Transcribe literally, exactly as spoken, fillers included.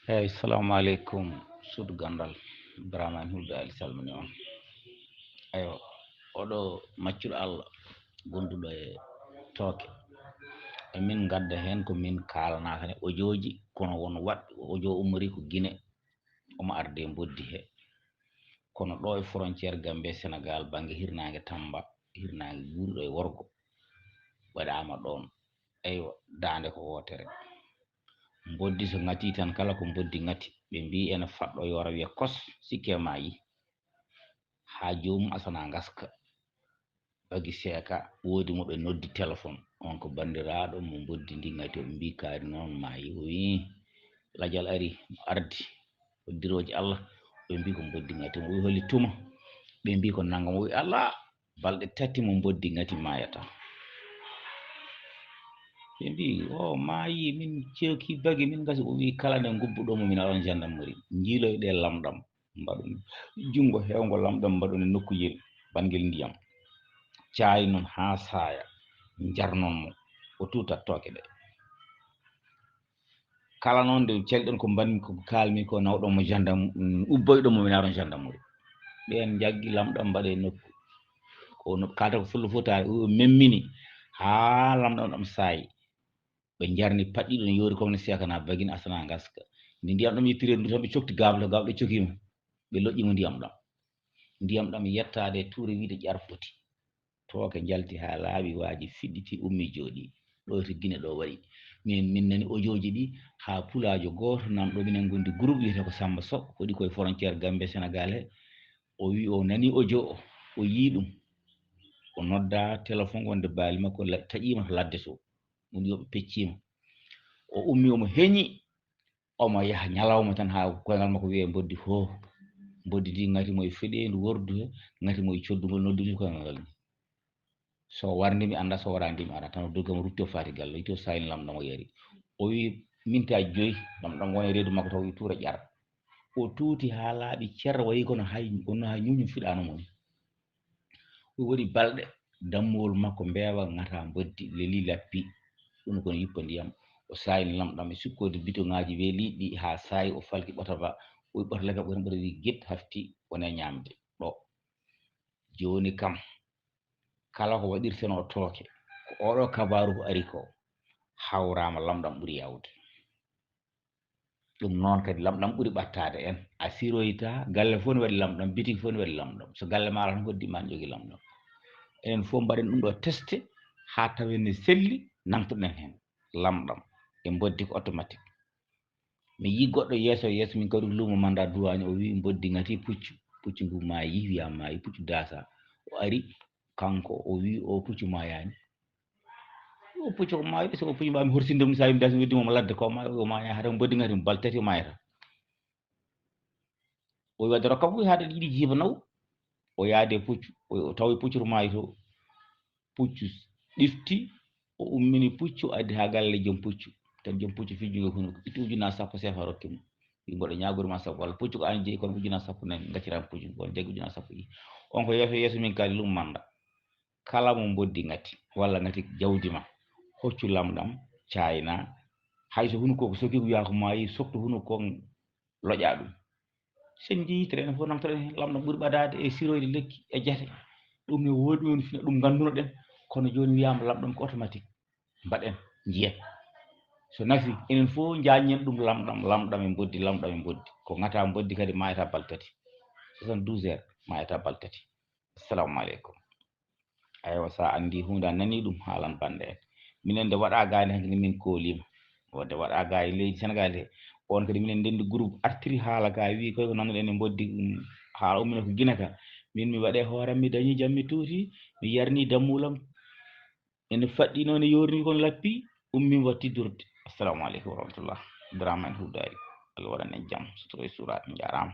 Eyyi, salamu aleykum, suudu ganndal. Ibrahima en Hulde Ali salmini on. Eywa, oɗo maccuɗo Allah gonduɗo e tooke. E min ngadda heen ko min kaalanaa kane ojooji, kono won waɗ-, ojo ummori ko Gine, omo arde mboddi he. Kono ɗo e frontière Gambie Sénégal, bannge hirnaange Tamba, hirnaange guurɗo e worgo, waɗaama ɗoon. Eywa, daande ko wootere. Mboddi so ŋatii tan, kala ko mboddi ŋati, ɓe mbii ene faɗɗo yoora wiya kos, sikke maayi. Haa joomum asana ngaska. Bagi seeka, woodi mo ɓe noddi téléphone. On ko banndiraaɗo mo mboddi ndi ŋati, o mbii kaari noon maayi. O wii, lajal ari, ardi, hoddirooji Allah, ɓe mbii ko mboddi ŋati. O wii, holi tuma? Ɓe mbii ko nanngam. O wii, alaa, balɗe tati mo mboddi ŋati maayata. Ɓe mbii, o maayi, min ceeki bagi, min ngasi. O wii, kala nde ngubbuɗo mo, min aron gendarmerie. Njiiloy ɗe lamɗam, mbaɗon junngo heewngo lamɗam, mbaɗon e nokkuyel banngel ndiyam. Caayi noon haa saaya, njarnon mo, o tuutat tooke ɗe. Kala noon nde calɗon ko mbanmi, ko kaalmi ko, nawɗon mo gendarme, ubboyɗon mo, mi naron gendarmerie. Ɓeen njaggi lamɗam mbaɗe nokku. Ko no kaalta ko fullo fof taari, o memmini haa lamɗam ɗam saayi. Ɓe njarni paɗɗi ɗon yoori comme no seekana bagin asana ngaska. Nde ndiyam ɗam yettiri ndu tan ɓe cokti gaablo, gaablo cokima. Ɓe loƴƴi mo ndiyam ɗam. Ndiyam ɗam yettaade e tuure wiide ƴar foti. Tooke njalti haa laaɓi, waaji fiɗɗiti, ummi jooɗi. Ɗo to Gine ɗo waɗi. Min, min nani ojooji ɗi haa pulaajo gooto nan ɗo, minen ngondi groupe wiyetee ko Samba Sow, hoɗi koye frontière Gambie Sénégal he. O wi o nani ojo o, o yii ɗum. O nodda téléphone wonde baali makko la-, taƴiima to ladde to. Ɗum yo ɓe pecciima. O ummi omo heñi, omo yaha ñalawma tan haa koyngal makko wiye mboddi hoo. Mboddi ndi ŋati mo e feɗeendu wordu he, ŋati mo e coddugol noddugol koyngal ngal ni. So warndi mi annda, so waraandi mi ara tan, o dogga mo rutti o faati galle, o itti o sayni lamɗam o yari. O wi minti a joyi, lamɗam wona e reedu makko taw o wi tuura ƴar. O tuuti haa laaɓi cer, wayi kono hay, kono hay ñuñum fiɗaano mo ni. O waɗi balɗe, dammuwol makko mbeewa ŋata mboddi, leli lappi, ɗum kono yippa ndiyam. O sayni lamɗam e sukkoode bitoŋaaji weeliiɗi haa saayi, o falki ɓota ba, o wi ɓota leka ɓota ɓota wi get hafti wona ñaamde ɗo. Jooni kam, kala ko waɗirtenoo tooke, ko oɗo kabaaru ko ari ko, hawraama lamɗam ɓuri yaawde. Ɗum noon kadi lamɗam ɓuri ɓattaade en. A siroyta, galle fof ne waɗi lamɗam, bitik fof ne waɗi lamɗam. So galle ma alaa tan, hoɗdi ma ne jogii lamɗam. Enen fof mbaɗen ɗum ɗo teste haa tawen ne selli, nangtoɗen heen lamɗam e mboddi ko automatique. Mi yii goɗɗo yeeso yeeso min kadi luumo manda duwaaño, o wii mboddi ŋati puccu, puccu ngu maayi, wiya maayi, puccu daasa. O ari, kanko o wii o puccu maayaani. O puccu ko maayi, so o puccu mbaami horsinde ɗum, so a yimɓe daasi weddi mo ladde ko maayi, o maayi hara mboddi ŋati bal tati o maayata. O wi wadde rokka fof haade yiɗi jiiba naw. O yaade puccu, o tawi puccu to maayi to. Puccu ɗifti, o ummini puccu, addi haa galle joom puccu. Tan joom puccu fijjugo kono itti ujunnaji sappo seefa rokki mo. Wi mboɗo ñaagori ma sappo, walla puccu ko an jeyi, kono ujunnaji sappo nani, ngacciran puccu, kono jaggi ujunnaji sappo ɗi. On ko yeeso yeeso min kaali ɗum manda. Kala mo mboddi ŋati, walla ŋati jawdi ma, hoccu lamɗam, caayna. Hay so hunuko ko soki, wiya ko maayi, soktu hunuko, loƴa ɗum. Sen njeyi yitere enen fof namtoɗen heen, lamɗam ɓuri ɓadaade e siroyde lekki e jate. Ɗum ne woodi on fina ɗum nganndunoɗen, kono jooni wiyaama lamɗam ko automatique. Mbaɗen, njiyen. So nafi, enen fof njaññen ɗum lamɗam, lamɗam e mboddi, lamɗam e mboddi. Ko ŋata mboddi kadi maayata bal tati. Soixante-douze heures maayata bal tati. Assalamu aleykum. Aywa, so a anndi huunde, a nanii ɗum, haalan bannde en. Minen nde waɗaa gaa nde, hankadi min kooliima. Wonde waɗaa gaa e leydi Senegaal he. On kadi minen ndenndi groupe artiri haala ka, wii koy ko nannuɗen e mboddi, um, haala ummina ko Gine ka. Min mi waɗe hooram, mi dañi jam, mi tuuti, mi yarni dammuulam. Ene faɗɗi noon, e yoorni kono lappi, ummi watti durdi. Assalamu aleykum wa rahmatullah. Dramé en Hudaari. Allah waɗan en jam, sutoro e suura, en njaaraama.